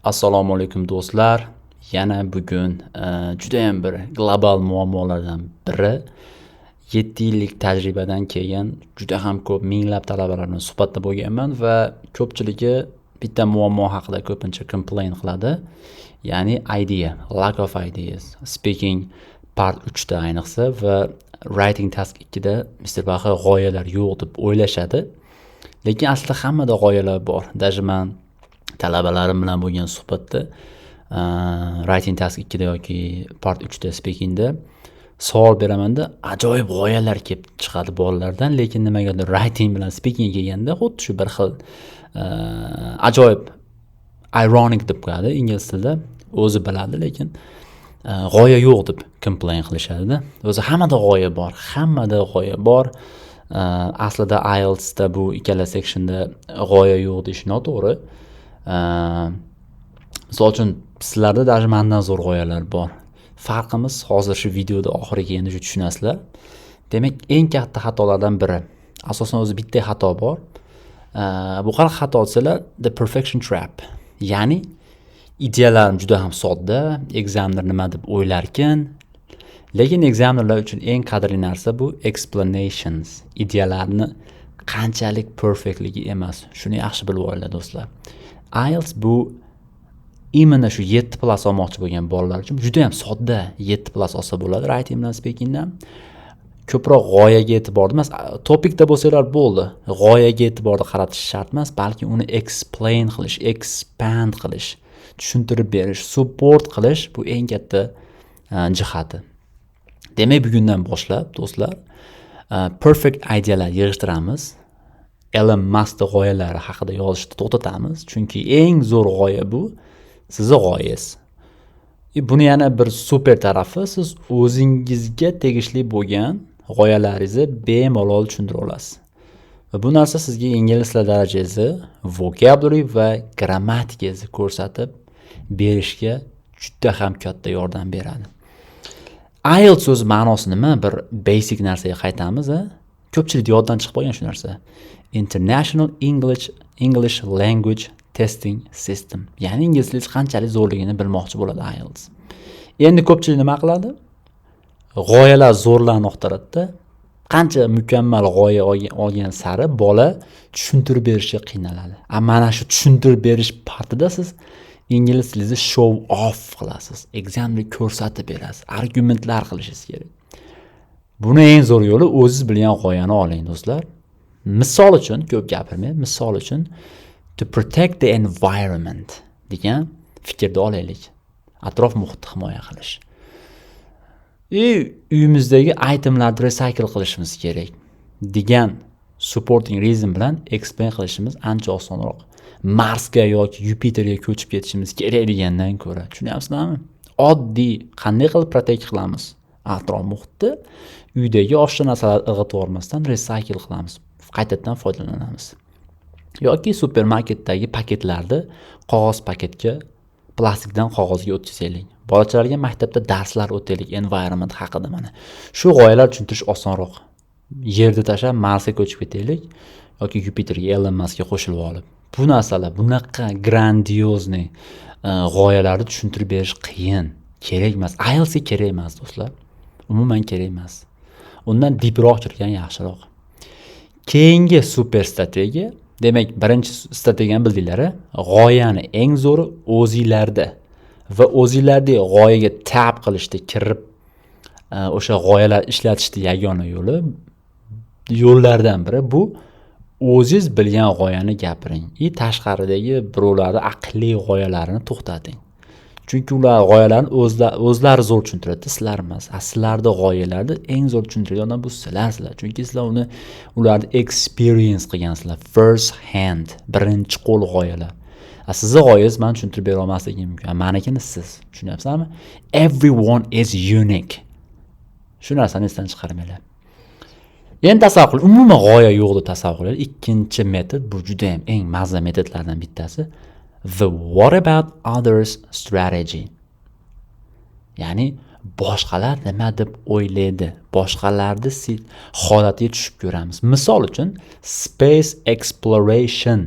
Assalomu alaykum, do'stlar. Yana bugun judayam bir global muammolardan biri, 7 yillik tajribadan keyin juda ham ko'p minglab talabalar bilan suhbatda bo'lganman va ko'pchiligi bitta muammo haqida ko'pincha complain qiladi, ya'ni idea, lack of ideas. Speaking part 3da ayniqsa va writing task 2da Mr. Baxa g'oyalar yo'q deb o'ylashadi, lekin aslida hammada g'oyalar bor. Даже man talabalarim bilan bo'lgan suhbatda writing task 2da yoki part 3da speakingda savol beramanda, ajoyib g'oyalar kelib chiqadi bolalardan, lekin nimagadir writing bilan speakingga kelganda xuddi shu bir xil ajoyib, ironic deb qo'yadi ingliz tilida, o'zi biladi, lekin g'oya yo'q deb complain qilishadida. O'zi hammada g'oya bor, hammada g'oya bor. Aslida IELTSda bu ikkala sectionda g'oya yo'q deyish noto'g'ri. Misol uchun, sizlarda даже mandan zo'r g'oyalar bor. Farqimiz hozir shu videoda oxiriga kelganda shu tushunasizlar. Demak, eng katta xatolardan biri, asosan o'zi bitta xato bor. Bu qanaqa xato desalar, the perfection trap, ya'ni ideyalarim juda ham sodda, examiner nima deb o'ylarkin? Lekin examinerlar uchun eng qadrli narsa bu explanations, ideyalarni qanchalik perfektligi emas. Shuni yaxshi bilib olinglar, do'stlar. IELTS bu именно shu 7+ olmoqchi bo'lgan bolalar uchun juda yam sodda, 7+ olsa bo'ladi writing bilan speakingdan. Ko'proq g'oyaga e'tiborni emas, topicda bo'lsanglar bo'ldi, g'oyaga e'tiborni qaratish shart emas, balki uni explain qilish, expand qilish, tushuntirib berish, support qilish, bu eng katta jihati. Demak, bugundan boshlab, do'stlar, perfect ideyalar yig'ishtiramiz. Elon Muskni g'oyalari haqida yozishni to'xtatamiz, chunki eng zo'r g'oya bu sizni g'oyangiz. И buni yana bir super tarafi, siz o'zingizga tegishli bo'lgan g'oyalaringizni bemalol tushuntira olasiz va bu narsa sizga ingliz tili darajangizni, vocabulary va grammatikangizni ko'rsatib berishga juda ham katta yordam beradi. IELTS so'zi ma'nosi nima? Bir basic narsaga qaytamiz, a, ko'pchilikni yoddan chiqib qolgan shu narsa. International English Language Testing System, ya'ni ingliz tilingiz qanchalik zo'rligini bilmoqchi bo'ladi IELTS. Endi ko'pchilik nima qiladi? G'oyalar zo'rlarni axtaradida. Qancha mukammal g'oya olgan sari bola tushuntirib berishga qiynaladi. A mana shu tushuntirib berish partida siz ingliz tilingizni show off qilasiz, examda ko'rsatib berasiz, argumentlar qilishingiz kerak. Buni eng zo'r yo'li o'zingiz bilgan g'oyani oling, do'stlar. Misol uchun, ko'p gapirmay, misol uchun, to protect the environment degan fikrni olaylik, atrof muhitni himoya qilish и uyimizdagi itemlarni recycle qilishimiz kerak degan supporting reason bilan explain qilishimiz ancha osonroq Marsga yoki Yupiterga ko'chib ketishimiz kerak degandan ko'ra. Tushunyapsizlarmi? Oddiy, qanday qilib protect qilamiz atrof muhitni? Uydagi oshiqcha narsalarni irg'itib yubormasdan recycle qilamiz, qaytadan foydalanamiz yoki supermarketdagi paketlarni qog'oz paketga, plastikdan qog'ozga o'tkazaylik, bolachalarga maktabda darslar o'taylik environment haqida. Mana shu g'oyalar tushuntirish osonroq Yerni tashlab Marsga ko'chib ketaylik yoki Yupiterga, Elon Maskga qo'shilib olib. Bu narsalar, bunaqa грандиозный g'oyalarni tushuntirib berish qiyin, kerak emas, IELTSga kerak emas, do'stlar, umuman kerak emas. Undan deeproq kirgan yaxshiroq. Keyingi super strategiya. Demak, birinchi strategiyani bildinglar, a? G'oyani eng zo'ri o'zinglarda va o'zinglardagi g'oyaga tap qilishda, kirib, o'sha g'oyalar ishlatishni yagona yo'li, yo'llardan biri bu o'zingiz bilgan g'oyani gapiring и tashqaridagi birovlarni aqlli g'oyalarini to'xtating, chunki ular g'oyalarni o'zlari zo'r tushuntiradida, sizlar emas. A sizlarni g'oyalarni eng zo'r tushuntiradigan odam bu sizlarsizlar, chunki sizlar uni, ularni experience qilgansizlar first hand, birinchi qo'l g'oyalar. A sizni g'oyangiz man tushuntirib bera olmasligim mumkin, a manikini siz tushunyapsizlarmi? Everyone is unique, shu narsani esdan chiqarmanglar. Endi tasavvur qiling, umuman g'oya yo'q deb tasavvur qilaylik. Ikkinchi metod, bu judayam eng mazza metodlardan bittasi, the what about others strategy, ya'ni boshqalar nima deb o'ylaydi, boshqalarni holatiga tushib ko'ramiz. Misol uchun, space exploration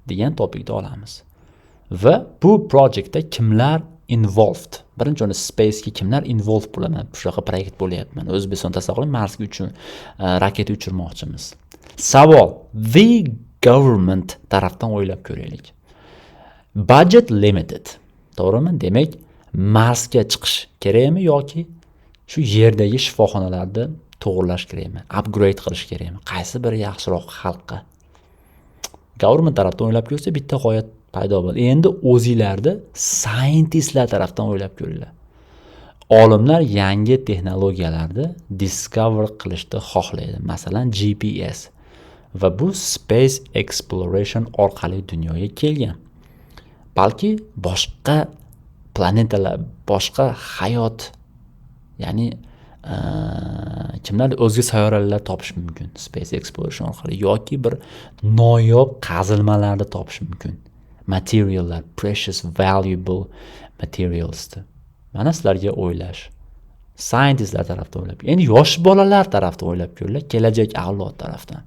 degan topicni olamiz. Va bu projectda kimlar involved? Birinchi o'rinda spacega kimlar involved bo'ladi? Shunaqa proyekt bo'lyapti. Mana, O'zbekiston, tasavvur qiling, Marsga uchun raketa uchirmoqchimiz. Savol: the government tarafdan o'ylab ko'raylik. Budget limited, to'g'rimi? Demak, Marsga chiqish kerakmi yoki shu Yerdagi shifoxonalarni to'g'irlash kerakmi, upgrade qilish kerakmi? Qaysi biri yaxshiroq xalqqa? Government tarafdan o'ylab ko'rsa, bitta g'oya paydo bo'ldi. Endi o'zinglarni scientistlar tarafdan o'ylab ko'ringlar. Olimlar yangi texnologiyalarni discover qilishni xohlaydi, masalan, GPS, va bu space exploration orqali dunyoga kelgan. Balki boshqa planetalar, boshqa hayot, ya'ni kimlar, o'zga sayyoralar topish mumkin space exploration orqali yoki bir noyob qazilmalarni topish mumkin, materiallar, precious, valuable materialsni. Mana sizlarga o'ylash. Scientistlar tarafdan o'ylab, endi yosh bolalar tarafdan o'ylab ko'ringlar, kelajak avlod tarafdan.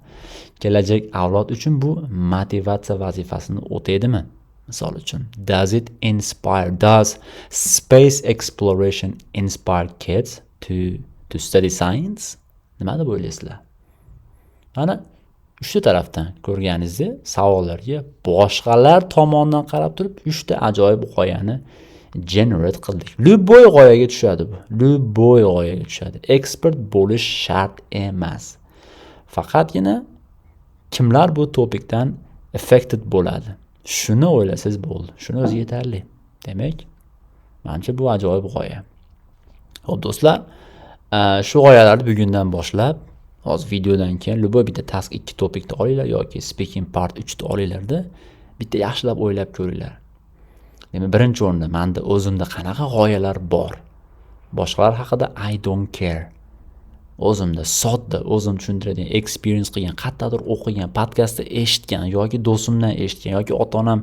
Kelajak avlod uchun bu motivatsiya vazifasini o'taydimi? Misol uchun, does it inspire, does space exploration inspire kids to study science? Nima deb o'ylaysizlar? Mana, uchta tarafdan ko'rganingizdek, savollarga boshqalar tomonidan qarab turib, uchta ajoyib g'oyani generate qildik. Любой g'oyaga tushadi bu, любой g'oyaga tushadi. Ekspert bo'lish shart emas, faqatgina kimlar bu topikdan affected bo'ladi, shuni o'ylasangiz bo'ldi, shuni o'zi yetarli. Demak, manimcha, bu ajoyib g'oya. Ho'p, do'stlar, shu g'oyalarni bugundan boshlab, hozir videodan keyin любой bitta task 2 topikni olinglar yoki speaking part 3ni olinglarda, bitta yaxshilab o'ylab ko'ringlar. Demak, birinchi o'rinda manda, o'zimda qanaqa g'oyalar bor? Boshqalar haqida I don't care. O'zimda sodda, o'zim tushuntiradigan, experience qilgan, qayerdadir o'qigan, podkastda eshitgan yoki do'stimdan eshitgan yoki ota onam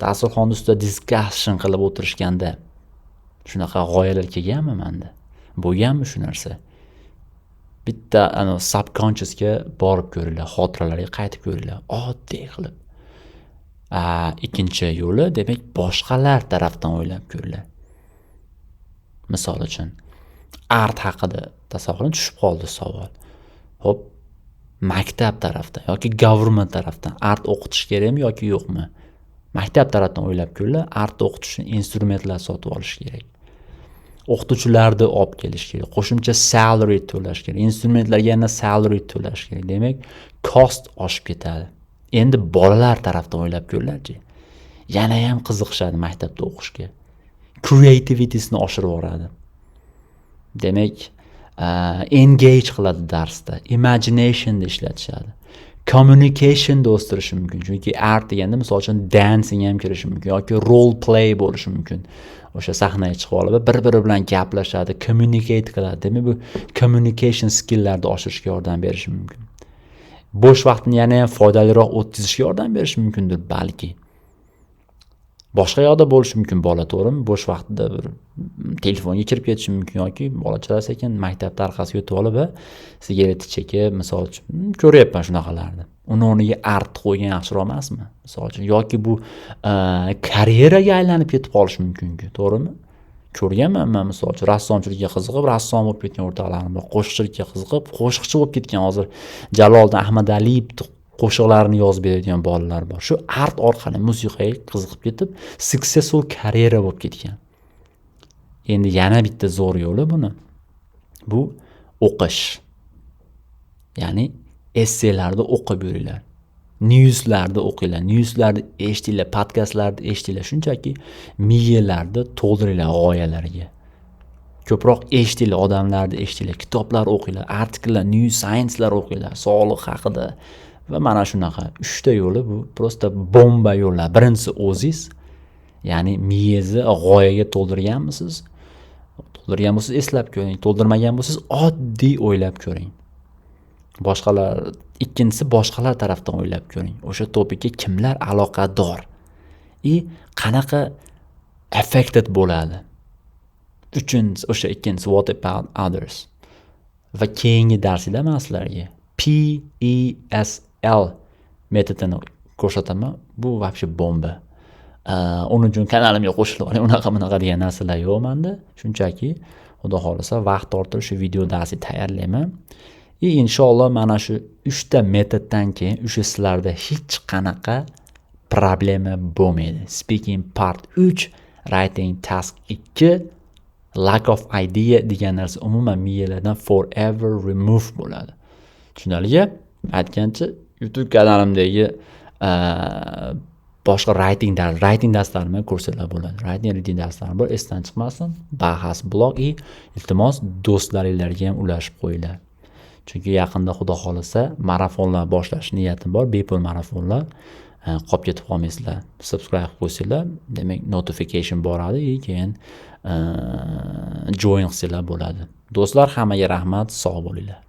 dasturxon ustida discussion qilib o'tirishganda shunaqa g'oyalar kelganmi manda? Bo'lganmi shu narsa? Bitta anavi subconsciousga borib ko'ringlar, xotiralarga qaytib ko'ringlar oddiy qilib. Ikkinchi yo'li, demak, boshqalar tarafdan o'ylab ko'ringlar. Misol uchun, art haqida, tasavvur qiling, tushib qoldi savol. Ho'p, maktab tarafdan yoki government tarafdan art o'qitish kerakmi yoki yo'qmi? Maktab tarafdan o'ylab ko'ringlar: art o'qitish uchun instrumentlar sotib olish kerak, o'qituvchilarni olib kelish kerak, qo'shimcha salary to'lash kerak, instrumentlarga yana salary to'lash kerak. Demak, cost oshib ketadi. Endi bolalar tarafdan o'ylab ko'ringlarchi: yanayam qiziqishadi maktabda o'qishga, creativitysini oshirib yuboradi. Demak, engage qiladi darsda, imaginationni ishlatishadi, communicationni o'stirishi mumkin, chunki art deganda, misol uchun, dancing ham kirishi mumkin yoki role play bo'lishi mumkin. O'sha sahnaga chiqib olib, bir biri bilan gaplashadi, communicate qiladi. Demak, bu communication skilllarni oshirishga yordam berishi mumkin, bo'sh vaqtni yana ham foydaliroq o'tkazishga yordam berishi mumkindir. Balki boshqa yoqda bo'lishi mumkin bola, to'g'rimi? Bo'sh vaqtida bir telefonga kirib ketishi mumkin yoki bolachalar sekin maktabni orqasiga o'tib olib, sigareta chekib, misol uchun, ko'ryapman shunaqalarni. Uni o'rniga art qo'ygan yaxshiroq emasmi, misol uchun? Yoki bu karyeraga aylanib ketib qolishi mumkinku, to'g'rimi? Ko'rganman man, misol uchun, rassomchilikka qiziqib, rassom bo'lib ketgan o'rtoqlarim bor, qo'shiqchilikka qiziqib, qo'shiqchi bo'lib ketgan. Hozir Jaloliddin Ahmadaliyevni qo'shiqlarini yozib beradigan bolalar bor. Shu art orqali musiqaga qiziqib ketib, successful karyera bo'lib ketgan. Endi yana bitta zo'r yo'li buni, bu o'qish, ya'ni esselarni o'qib yuringlar, newslarni o'qinglar, newslarni eshitinglar, podkastlarni eshitinglar. Shunchaki miyalarni to'ldiringlar g'oyalarga. Ko'proq eshitinglar, odamlarni eshitinglar, kitoblar o'qinglar, artikllar, news, sciencelar o'qinglar, sog'liq haqida. Va mana shunaqa uchta yo'li, bu просто bomba yo'llar. Birinchisi o'zingiz, ya'ni miyangizni g'oyaga to'ldirganmisiz? To'ldirgan bo'lsangiz, eslab ko'ring. To'ldirmagan bo'lsangiz, oddiy o'ylab ko'ring. Boshqalar, ikkinchisi, boshqalar tarafdan o'ylab ko'ring: o'sha topikka kimlar aloqador и qanaqa affected bo'ladi? Uchinchisi, o'sha ikkinchisi, what about others? Va keyingi darsida man sizlarga PESL metodini ko'rsataman. Bu вообще bomba. Uning uchun kanalimga qo'shilib oling, unaqa bunaqa degan narsalar yo'q manda. Shunchaki, xudo xohlasa, vaqt orttirib shu video darsni tayyorlayman. И inshaalloh mana shu uchta metoddan keyin o'sha sizlarda hech qanaqa problema bo'lmaydi. Speaking part 3, writing task 2, lack of idea degan narsa umuman miyalardan forever remove bo'ladi. Tushunarli? Aytgancha, YouTube kanalimdagi boshqa writing darslarimni ko'rsanglar bo'ladi. Writing, reading darslarim bor, esdan chiqmasin. Bahas blog и iltimos, do'stlaringlarga ham ulashib qo'yinglar. Chunki yaqinda, xudo xohlasa, marafonlar boshlash niyatim bor, bepul marafonlar. Qolib ketib qolmaysizlar. Subscribe qilib qo'ysanglar, demak, notification boradi и keyin join qilsanglar bo'ladi. Do'stlar, hammaga rahmat, sog' bo'linglar.